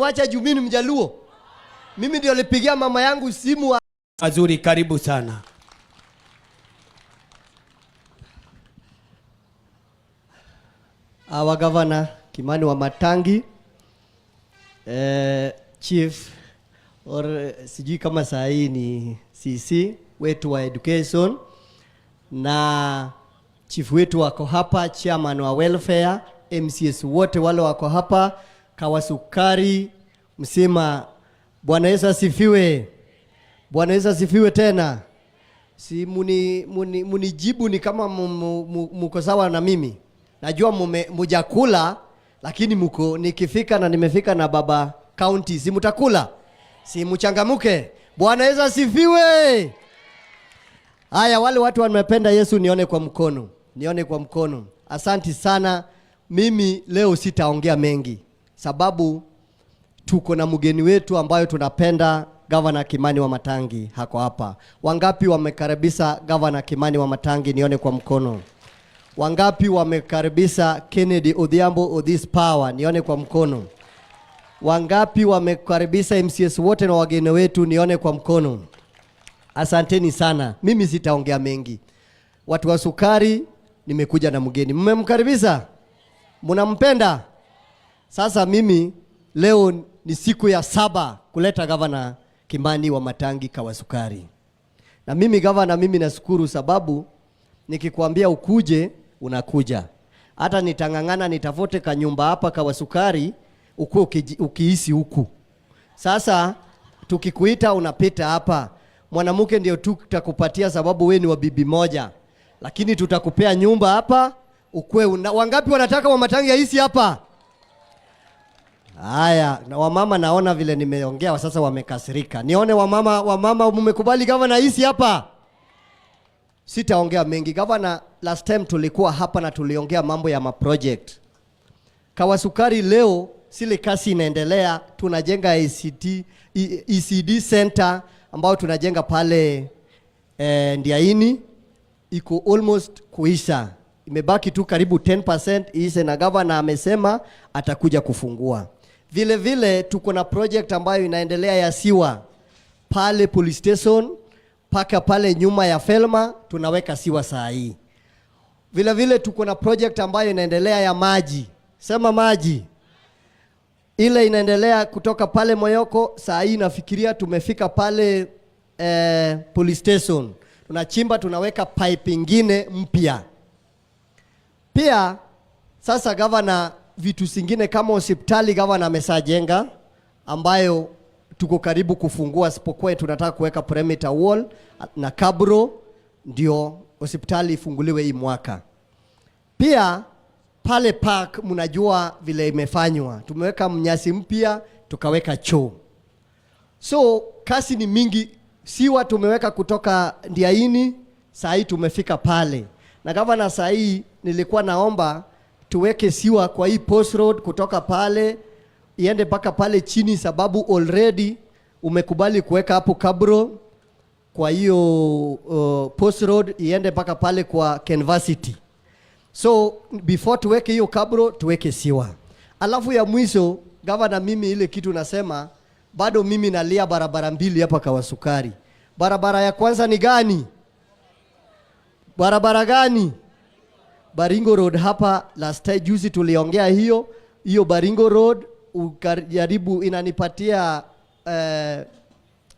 Wacha juu mimi ni Mjaluo. Mimi ndio nilipigia mama yangu simu. Mazuri, karibu sana. Our Governor Kimani Wamatangi, Chief or sijui kama saa hii ni CC wetu wa education na chief wetu wako hapa, chairman wa welfare, MCAs wote wale wako hapa, Kawasukari msima. Bwana Yesu asifiwe. Bwana Yesu asifiwe tena. Si munijibu ni kama muko sawa na mimi. Najua mujakula lakini muko, nikifika na nimefika na baba county, si mutakula? Si muchangamuke. Bwana Yesu asifiwe. Haya, wale watu wamependa Yesu nione kwa mkono. Nione kwa mkono. Asanti sana. Mimi leo sitaongea mengi sababu tuko na mgeni wetu ambayo tunapenda, Governor Kimani Wamatangi hako hapa. Wangapi wamekaribisha Governor Kimani Wamatangi? Nione kwa mkono. Wangapi wamekaribisha Kennedy Odhiambo Odhis Power? Nione kwa mkono. Wangapi wamekaribisha MCAs wote na wageni wetu? Nione kwa mkono. Asanteni sana. Mimi sitaongea mengi. Watu wa sukari, nimekuja na mgeni. Mmemkaribisha? Mnampenda? Sasa mimi leo ni siku ya 7 kuleta Governor Kimani Wamatangi Kawasukari. Na mimi governor, mimi nashukuru sababu nikikwambia ukuje unakuja. Hata nitang'ang'ana nitafute kanyumba hapa Kawasukari ukue ukihisi huku. Sasa tukikuita unapita hapa. Mwanamke ndio tu tutakupatia sababu wewe ni wa bibi moja. Lakini tutakupea nyumba hapa ukue una, wangapi wanataka Wamatangi aisi hapa? Haya, na wamama naona vile nimeongea sasa wamekasirika. Nione wamama, wamama mmekubali gavana aisi hapa? Sitaongea mengi. Gavana, last time tulikuwa hapa na tuliongea mambo ya maproject. Kawasukari leo sile kasi inaendelea, tunajenga ACT, ECD center ambayo tunajenga pale Ndiaini, iko almost kuisha. Imebaki tu karibu 10% iishe na gavana amesema atakuja kufungua. Vile vile tuko na project ambayo inaendelea ya sewer pale police station paka pale nyuma ya Felma tunaweka sewer saa hii. Vile vile tuko na project ambayo inaendelea ya maji. Sema maji. Ile inaendelea kutoka pale Moyoko, saa hii nafikiria tumefika pale police station. Tunachimba tunaweka pipe ingine mpya. Pia sasa gavana, vitu zingine kama hospitali gavana ameshajenga ambayo tuko karibu kufungua, sipokuwa tunataka kuweka perimeter wall na cabro ndio hospitali ifunguliwe hii mwaka. Pia pale park mnajua vile imefanywa, tumeweka mnyasi mpya tukaweka choo. So kazi ni mingi. Sewer tumeweka kutoka Ndiaini, saa hii tumefika pale. Na gavana, saa hii nilikuwa naomba tuweke sewer kwa hii post road kutoka pale iende mpaka pale chini, sababu already umekubali kuweka hapo cabro. Kwa hiyo post road iende mpaka pale kwa Kenvarsity. So before tuweke hiyo cabro tuweke sewer. Alafu ya mwisho gavana, mimi ile kitu nasema bado mimi nalia barabara mbili hapa Kawasukari. Barabara ya kwanza ni gani? Barabara gani? Baringo Road hapa last time juzi tuliongea hiyo. Hiyo Baringo Road ukajaribu inanipatia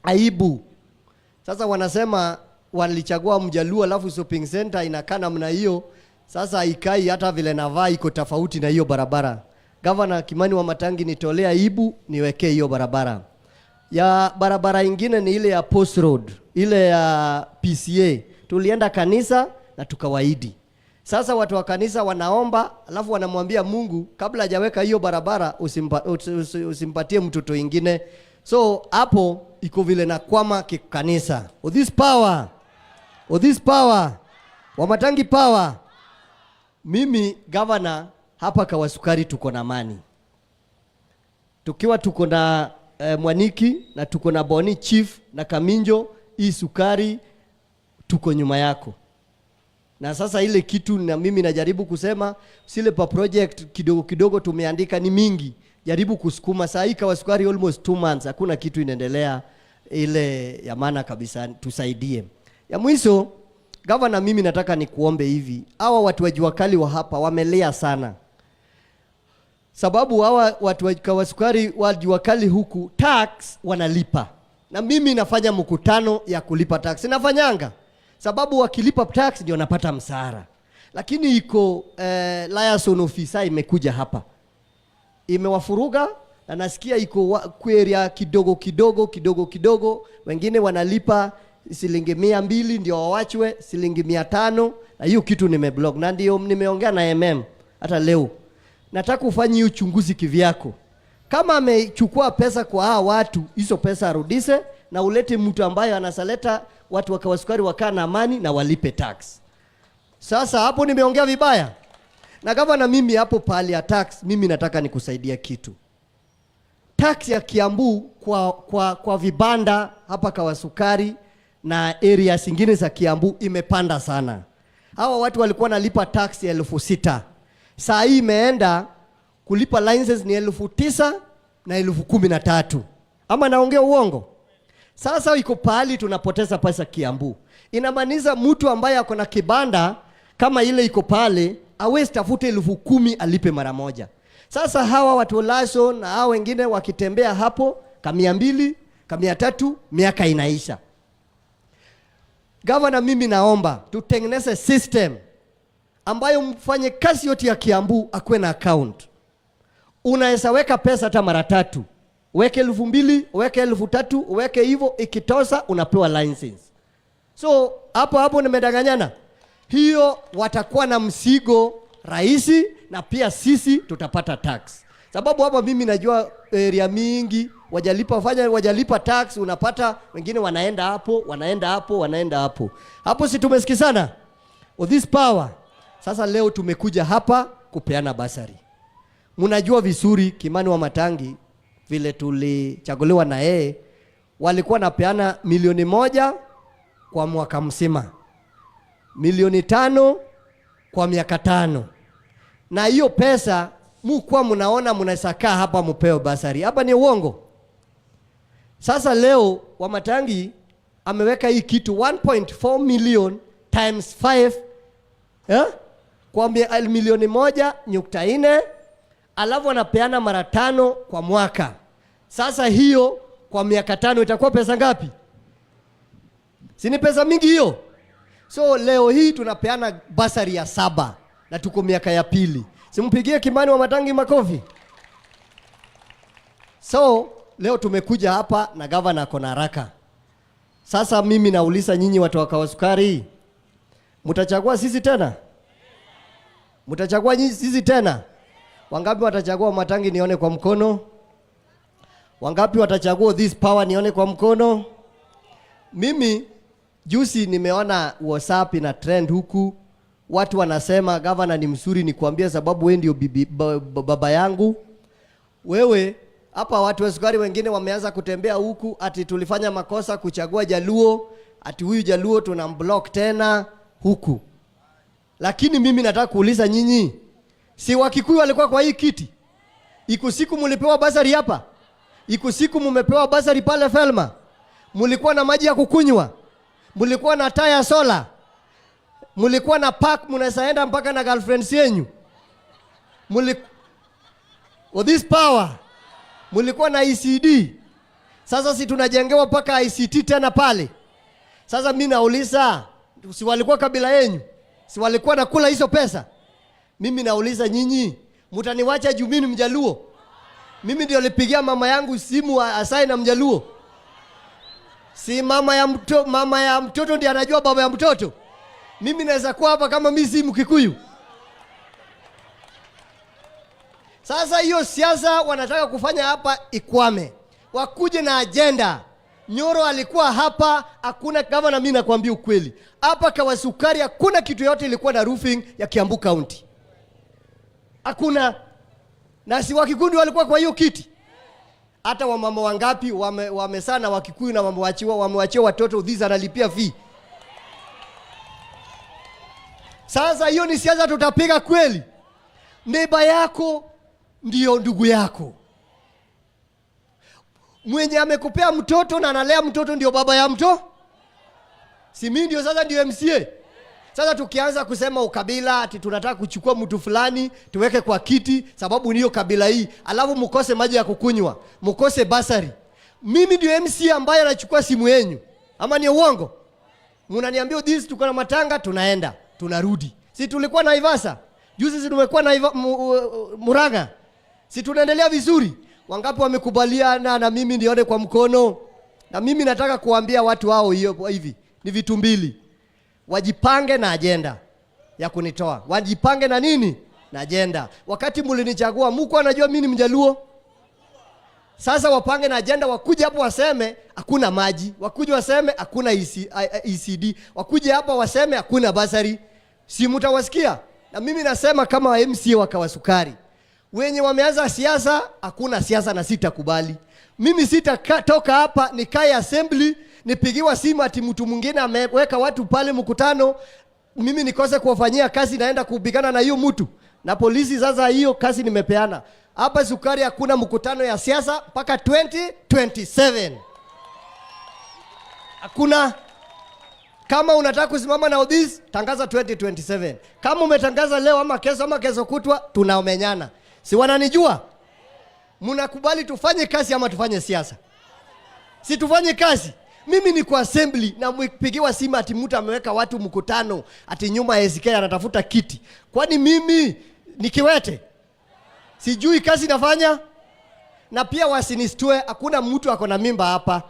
aibu. Sasa wanasema walichagua Mjaluo alafu shopping center inakaa namna hiyo. Sasa haikai hata vile navaa iko tofauti na hiyo barabara. Governor Kimani Wamatangi, nitolea aibu niwekee hiyo barabara. Ya barabara ingine ni ile ya Post Road, ile ya PCA. Tulienda kanisa na tukawaidi. Sasa watu wa kanisa wanaomba, alafu wanamwambia Mungu kabla hajaweka hiyo barabara usimpatie mtoto ingine. So hapo iko vile na kwama kikanisa. Oh, this power. Oh, this power. Wamatangi power. Mimi governor hapa Kawasukari tuko na amani. Tukiwa tuko na Mwaniki na tuko na Boni Chief na Kaminjo, hii sukari tuko nyuma yako. Na sasa ile kitu na mimi najaribu kusema, sile pa project kidogo kidogo tumeandika ni mingi. Jaribu kusukuma saa hii Kawasukari almost 2 months hakuna kitu inaendelea ile ya maana kabisa, tusaidie. Ya mwisho, gavana, mimi nataka nikuombe hivi, hawa watu wa jua kali wa hapa wamelia sana, sababu hawa watu wa Kawasukari wa jua kali huku tax wanalipa, na mimi nafanya mkutano ya kulipa tax, nafanyanga sababu wakilipa tax ndio napata msahara, lakini iko liaison officer imekuja hapa imewafuruga na nasikia iko area kidogo kidogo kidogo kidogo, wengine wanalipa shilingi 200 ndio wawachwe shilingi 500, na hiyo kitu nimeblock, na ndio nimeongea na MM hata leo. Nataka ufanye hiyo uchunguzi kivyako. Kama amechukua pesa kwa hawa watu, hizo pesa arudishe na ulete mtu ambaye anasaleta watu wa Kawasukari wakaa na amani na walipe tax. Sasa hapo nimeongea vibaya? Na gavana, mimi hapo pahali ya tax, mimi nataka nikusaidia kitu. Tax ya Kiambu kwa vibanda hapa Kawasukari na area zingine za Kiambu imepanda sana. Hawa watu walikuwa wanalipa tax ya 6,000. Saa hii imeenda kulipa license ni 9,000 na 13,000. Ama naongea uongo? Sasa iko pahali tunapoteza pesa Kiambu. Inamaanisha mtu ambaye ako na kibanda kama ile iko pale awezi tafute 10,000 alipe mara moja. Sasa hawa watu laso na hawa wengine wakitembea hapo ka 200, ka 300, miaka inaisha. Gavana, mimi naomba tutengeneze system ambayo mfanye kazi yote ya Kiambu akuwe na account. Unaweza weka pesa hata mara tatu, weke 2,000, weke 3,000, weke hivyo, ikitosa unapewa license. So hapo hapo nimedanganyana? Hiyo watakuwa na msigo rahisi, na pia sisi tutapata tax, sababu hapa mimi najua area mingi wajalipa fanya wajalipa tax, unapata wengine wanaenda hapo, wanaenda hapo, wanaenda hapo hapo. Si tumesikizana? Oh, this power. Sasa leo tumekuja hapa kupeana bursary. Mnajua vizuri Kimani Wamatangi vile tulichaguliwa na yeye, walikuwa napeana 1 milioni kwa mwaka mzima, 5 milioni kwa miaka 5, na hiyo pesa mukuwa mnaona mnaweza hapa mupeo bursary. Hapa ni uongo. Sasa leo Wamatangi ameweka hii kitu 1.4 million times 5, eh? Kwa 1.4 milioni, alafu anapeana mara tano kwa mwaka. Sasa hiyo kwa miaka 5 itakuwa pesa ngapi? Si ni pesa mingi hiyo? So leo hii tunapeana bursary ya saba na tuko miaka ya pili. Simpigie Kimani Wamatangi makofi. So leo tumekuja hapa na gavana ako na haraka. Sasa mimi nauliza nyinyi watu wa Kawasukari, mtachagua sisi tena? Mtachagua nyinyi sisi tena? Wangapi watachagua Matangi nione kwa mkono? Wangapi watachagua this power nione kwa mkono? Mimi juzi nimeona WhatsApp ina trend huku, watu wanasema gavana ni mzuri, nikuambia sababu wewe ndio bibi, baba yangu. Wewe hapa watu wa sukari wengine wameanza kutembea huku ati tulifanya makosa kuchagua Jaluo, ati huyu Jaluo tunamblock tena huku. Lakini mimi nataka kuuliza nyinyi, si Wakikuyu walikuwa kwa hii kiti? Iko siku mulipewa bursary hapa? Iko siku mumepewa bursary pale Felma? Mulikuwa na maji ya kukunywa? Mulikuwa na taa ya sola? Mulikuwa na park mnaweza enda mpaka na girlfriends yenyu? Oh, this power. Mulikuwa na ECD. Sasa si tunajengewa mpaka ICT tena pale. Sasa mi nauliza, si walikuwa kabila yenyu? Si walikuwa nakula hizo pesa? Mimi nauliza nyinyi, mtaniwacha juu mimi ni Mjaluo? Mimi ndio nilipigia mama yangu simu asae na Mjaluo. Si mama ya mtoto ndiye anajua baba ya mtoto. Mimi naweza kuwa hapa kama mimi si Mkikuyu. Sasa hiyo siasa wanataka kufanya hapa ikwame, wakuje na agenda. Nyoro alikuwa hapa, hakuna gavana. Mimi nakwambia ukweli, hapa Kawasukari hakuna kitu yote ilikuwa na roofing ya Kiambu County, hakuna. Na si Wakikuyu walikuwa kwa hiyo kiti? Hata wamama wangapi wamesana Wakikuyu na wamewachiwa watoto udhiza analipia fee. Sasa hiyo ni siasa tutapiga kweli? Neighbour yako ndiyo ndugu yako. Mwenye amekupea mtoto na analea mtoto ndio baba ya mtoto. Si mimi ndio sasa ndio MCA? Sasa tukianza kusema ukabila, ati tunataka kuchukua mtu fulani tuweke kwa kiti sababu niyo kabila hii, alafu mkose maji ya kukunywa, mkose basari. Mimi ndio MCA ambaye anachukua simu yenu, ama ni uongo? Mnaniambia this, tuko na matanga, tunaenda tunarudi. Si tulikuwa Naivasha juzi, si tumekuwa Murang'a, si tunaendelea vizuri? Wangapi wamekubaliana na mimi nione kwa mkono? Na mimi nataka kuambia watu hao hiyo hivi ni vitu mbili: wajipange na ajenda ya kunitoa, wajipange na nini? Na ajenda. Wakati mlinichagua mko anajua mimi ni Mjaluo. Sasa wapange na ajenda, wakuje hapo waseme hakuna maji, wakuje waseme hakuna ECD, wakuje hapa waseme hakuna basari, si mtawasikia? Na mimi nasema kama MCA wa Kawasukari, wenye wameanza siasa, hakuna siasa na sitakubali. Mimi sitatoka hapa nikae assembly nipigiwa simu ati mtu mwingine ameweka watu pale mkutano, mimi nikose kuwafanyia kazi, naenda kupigana na hiyo mtu na polisi. Sasa hiyo kazi nimepeana hapa Sukari, hakuna mkutano ya siasa mpaka 2027 hakuna. Kama unataka kusimama na Odhis, tangaza 2027. Kama umetangaza leo ama kesho kutwa, tunaomenyana. Si wananijua? Mnakubali tufanye kazi ama tufanye siasa? Si tufanye kazi. Mimi ni kwa assembly na mpigiwa simu ati mtu ameweka watu mkutano ati nyuma ya SK anatafuta kiti. Kwani mimi ni kiwete? Sijui kazi nafanya? Na pia wasinistue, hakuna mtu ako na mimba hapa.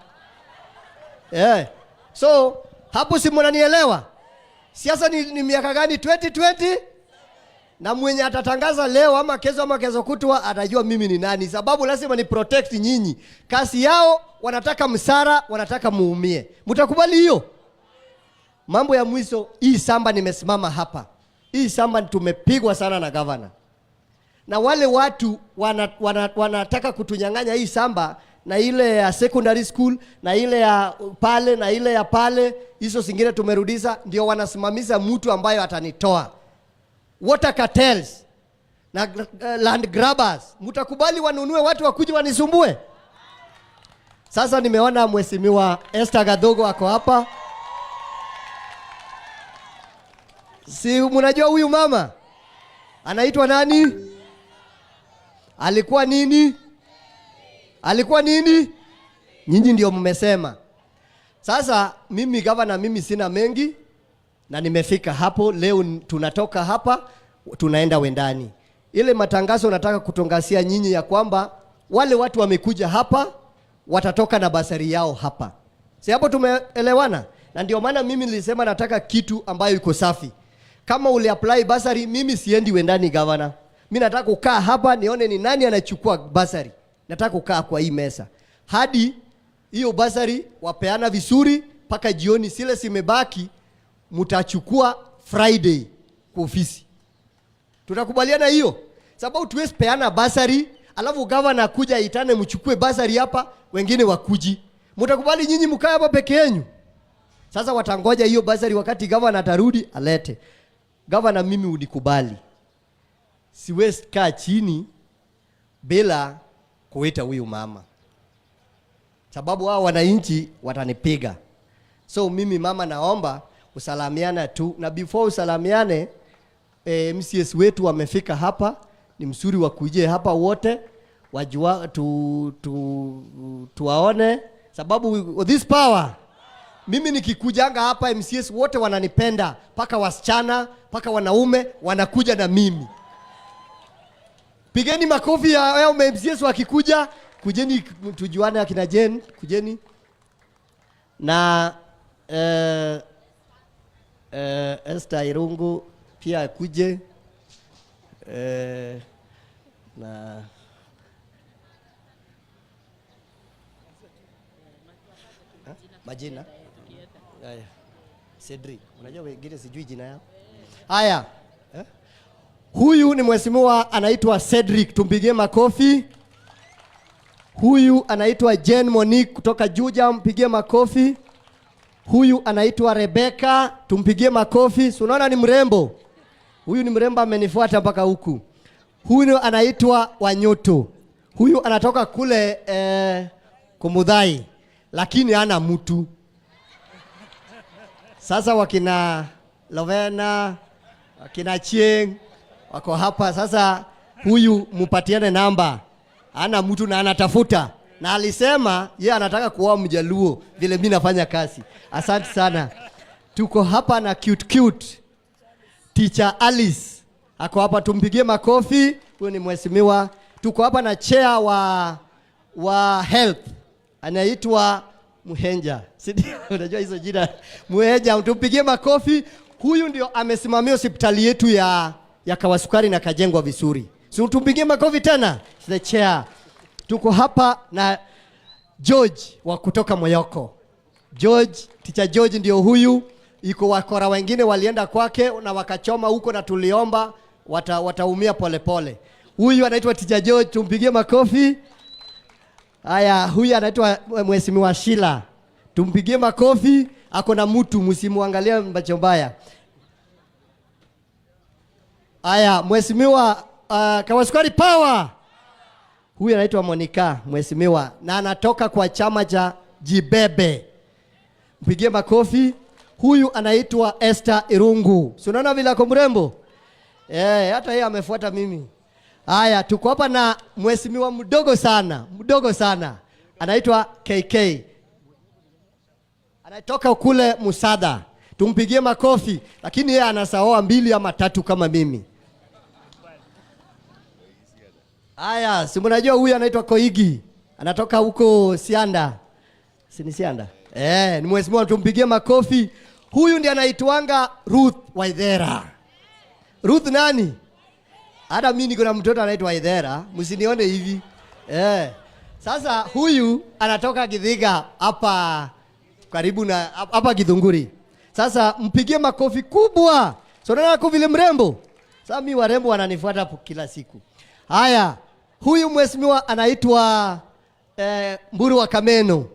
Yeah. So hapo si mnanielewa? Siasa ni miaka gani? 2020? Na mwenye atatangaza leo ama kesho kutwa atajua mimi ni nani, sababu lazima ni protect nyinyi. Kazi yao wanataka msara, wanataka muumie. Mtakubali hiyo? Mambo ya mwisho, hii samba nimesimama hapa. Hii samba tumepigwa sana na governor. Na wale watu wanataka kutunyang'anya hii samba na ile ya secondary school na ile ya pale na ile ya pale, hizo zingine tumerudisha, ndio wanasimamisha mtu ambayo atanitoa. Water cartels na land grabbers, mtakubali wanunue watu wakuje wanisumbue? Sasa nimeona Mheshimiwa Esther Gathogo ako hapa. Si mnajua huyu mama anaitwa nani? Alikuwa nini? Alikuwa nini? Nyinyi ndio mmesema. Sasa mimi gavana, mimi sina mengi na nimefika hapo leo. Tunatoka hapa tunaenda Wendani. Ile matangazo nataka kutangazia nyinyi ya kwamba wale watu wamekuja hapa watatoka na basari yao hapa. Si hapo tumeelewana? Na ndio maana mimi nilisema nataka kitu ambayo iko safi. Kama uli apply basari, mimi siendi Wendani gavana. Mimi nataka kukaa hapa nione ni nani anachukua basari. Nataka kukaa kwa hii mesa hadi hiyo basari wapeana vizuri mpaka jioni, zile zimebaki mtachukua Friday kwa ofisi. Tutakubaliana hiyo? Sababu tuwezi peana basari alafu gavana kuja itane mchukue basari hapa, wengine wakuji. Mtakubali nyinyi mkae hapa peke yenu? Sasa watangoja hiyo basari wakati gavana atarudi alete. Gavana, mimi unikubali. Siwezi kaa chini bila kuita huyu mama, sababu hao wananchi watanipiga. So mimi mama, naomba usalamiane tu, na before usalamiane, MCS wetu wamefika hapa, ni mzuri wakuje hapa wote wajua tuwaone, sababu this power. Mimi nikikujanga hapa MCS wote wananipenda, mpaka wasichana mpaka wanaume wanakuja na mimi. Pigeni makofi ya MCS wakikuja, kujeni tujuane, akina Jen, kujeni na Esther Irungu pia akuje, na majina haya. Cedric, unajua wengine sijui jina yao. Haya. Huyu ni mheshimiwa anaitwa Cedric, tumpigie makofi. Huyu anaitwa Jane Monique kutoka Juja, mpigie makofi. Huyu anaitwa Rebecca, tumpigie makofi. Si unaona ni mrembo? Huyu ni mrembo, amenifuata mpaka huku. Huyu anaitwa Wanyoto. Huyu anatoka kule Kumudhai, lakini hana mtu. Sasa wakina Lovena, wakina Chieng wako hapa sasa. Huyu mupatiane namba, hana mtu na anatafuta, na alisema ye anataka kuoa Mjaluo vile mimi nafanya kazi. Asante sana. Tuko hapa na cute cute Teacher Alice ako hapa, tumpigie makofi. Huyu ni mheshimiwa. Tuko hapa na chair wa health anaitwa Muhenja, si ndio? Unajua hizo jina Muhenja, tumpigie makofi. Huyu ndio amesimamia hospitali yetu ya Kawasukari na kajengwa vizuri, si tumpigie makofi tena, the chair. Tuko hapa na George wa kutoka Moyoko. George, Teacher George ndio huyu. Iko wakora wengine walienda kwake na wakachoma huko na tuliomba wataumia polepole. Huyu anaitwa Teacher George, tumpigie makofi. Haya, huyu anaitwa Mheshimiwa Shila, tumpigie makofi. Ako na mtu, msimuangalie macho mbaya. Haya, Mheshimiwa Kawasukari Power. Huyu anaitwa Monica, mheshimiwa, na anatoka kwa chama cha Jibebe. Mpigie makofi. Huyu anaitwa Esther Irungu. Si unaona vile ako mrembo? Eh, hata yeye amefuata mimi. Haya, tuko hapa na mheshimiwa mdogo sana, mdogo sana. Anaitwa KK. Anatoka kule Musada. Tumpigie makofi, lakini yeye anasaoa mbili ama tatu kama mimi. Haya, si mnajua huyu anaitwa Koigi. Anatoka huko Sianda. Si ni Sianda? Eh, ni mheshimiwa, tumpigie makofi. Huyu ndiye anaitwanga Ruth Waithera. Ruth nani? Hata mimi niko na mtoto anaitwa Waithera, msinione hivi. Eh. Sasa huyu anatoka Githiga hapa karibu na hapa Githunguri. Sasa mpigie makofi kubwa. So unaona ako vile mrembo. Sasa mimi warembo wananifuata hapo kila siku. Haya, huyu mheshimiwa anaitwa Mburu wa Kameno.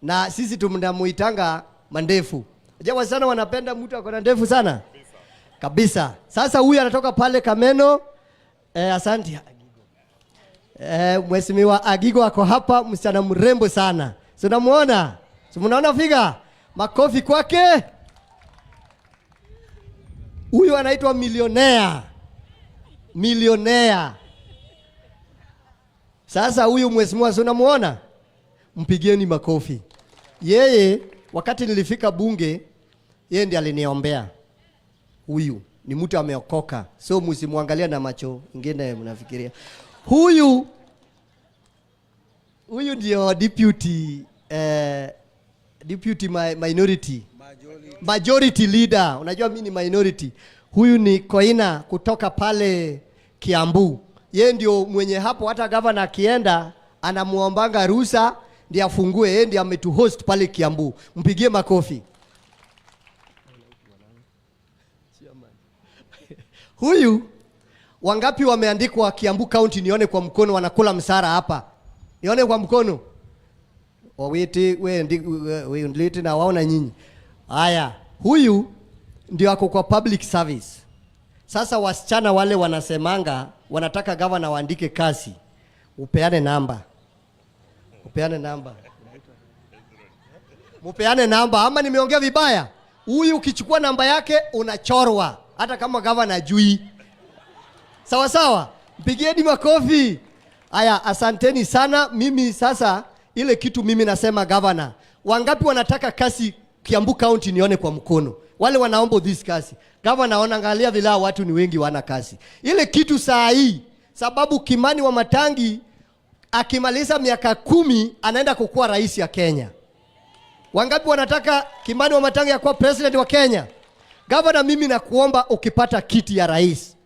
Na sisi tunamuitanga mandefu. Unajua wasichana wanapenda mtu ako na ndefu sana kabisa. Sasa huyu anatoka pale Kameno. Asante. Mheshimiwa Agigo ako hapa, msichana mrembo sana. Si unamuona? Si mnaona figa? Makofi kwake. Huyu anaitwa milionea. Milionea. Sasa huyu mheshimiwa, si unamuona? Mpigieni makofi. Yeye wakati nilifika bunge, yeye ndiye aliniombea. Huyu ni mtu ameokoka, so msimwangalia na macho ingine mnafikiria. Huyu ndio deputy minority majority leader. Unajua mimi ni minority. Huyu ni Koina kutoka pale Kiambu. Yeye ndio mwenye hapo, hata governor akienda anamuombanga ruhusa ndiye afungue. Yeye ndiye ametuhost pale Kiambu. Mpigie makofi. Huyu wangapi wameandikwa Kiambu County? Nione kwa mkono, wanakula msara hapa. Nione kwa mkono. Wawiti we ndi we nditi na waona nyinyi. Haya, huyu ndio ako kwa public service. Sasa wasichana wale wanasemanga wanataka governor waandike kazi. Upeane namba. Upeane namba. Mupeane namba ama nimeongea vibaya? Huyu ukichukua namba yake unachorwa hata kama governor hajui. Sawa sawa? Mpigieni makofi. Haya, asanteni sana. Mimi sasa ile kitu mimi nasema governor, wangapi wanataka kazi Kiambu County? Nione kwa mkono. Wale wanaomba this kazi. Governor, ona angalia vile hao watu ni wengi wana kazi. Ile kitu saa hii sababu Kimani Wamatangi akimaliza miaka 10 anaenda kukuwa rais ya Kenya. Wangapi wanataka Kimani Wamatangi akuwa president wa Kenya? Governor, mimi nakuomba ukipata kiti ya rais,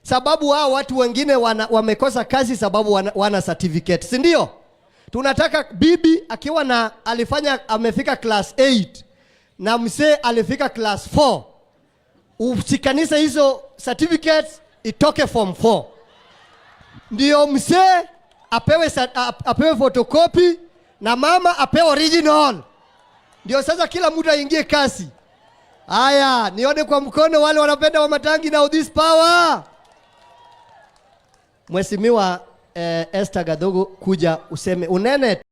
sababu hao watu wengine wamekosa kazi sababu wana certificate, si ndio? Tunataka bibi akiwa na alifanya amefika class 8 na mzee alifika class 4, usikanise hizo certificates itoke form 4, ndio mzee apewe photocopy na mama apewe original, ndio sasa kila mtu aingie kasi. Haya, nione kwa mkono wale wanapenda Wamatangi na this power. Mheshimiwa Esther Gathogo, kuja useme unene.